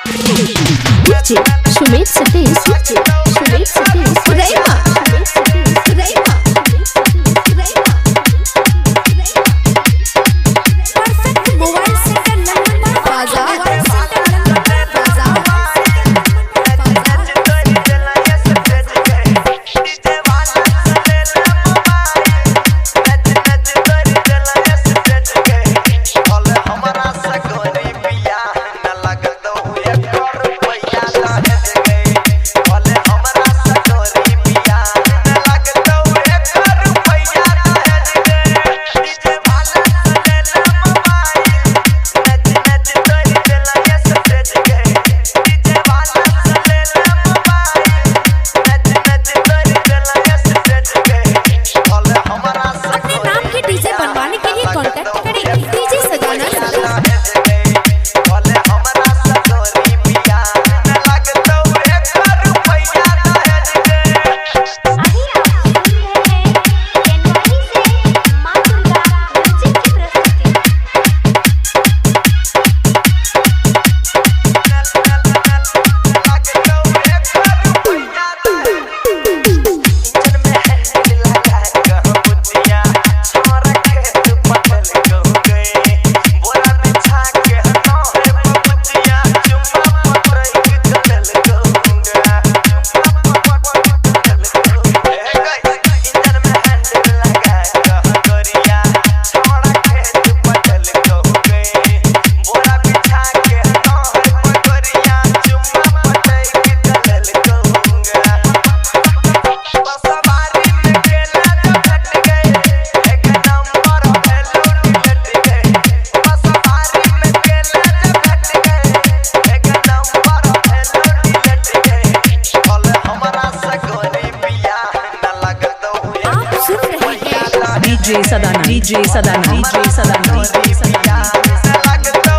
DJ Sumit Satish, DJ Sumit Satish, Raima, Sumit Satish, Raima, Raima. Perfect mobile centre Lalman Bazar, centre Lalman Bazar, बाजार। अपने नाम के DJ बनवाने के लिए कांटेक्ट करें डीजे सदानंद। अभी आप सुन रहे हैं केनवानी से माँ दुर्गा म्यूजिक की प्रस्तुति। आप सुन रहे हैं DJ Sadanand, DJ Sadanand, DJ Sadanand, DJ Sadanand.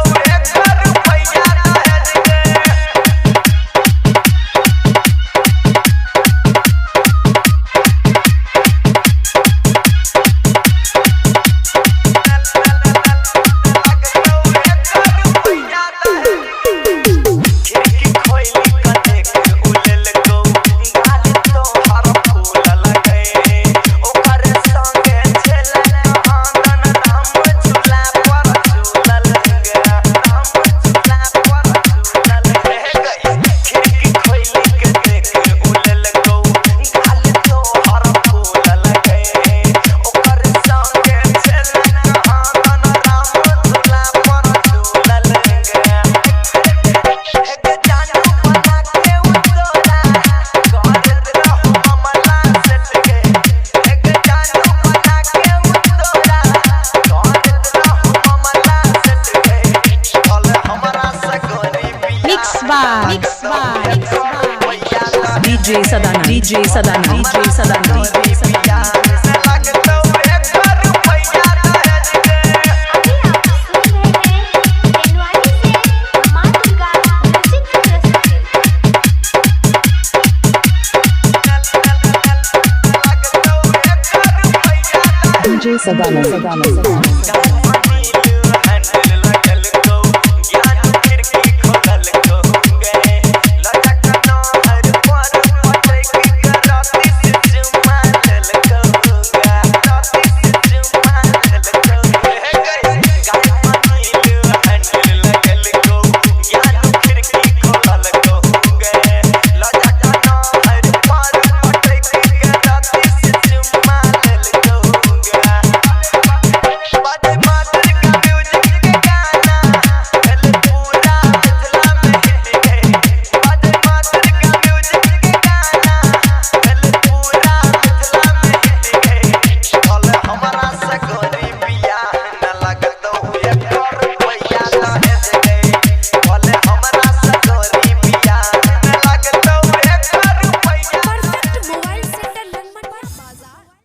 Mix by, mix by, mix by DJ Sadanand, DJ Sadanand, DJ Sadanand, DJ Sadanand. अभी आप सुन रहे हैं केनवानी से माँ दुर्गा म्यूजिक की प्रस्तुति। DJ Sadanand, Sadanand, Sadanand.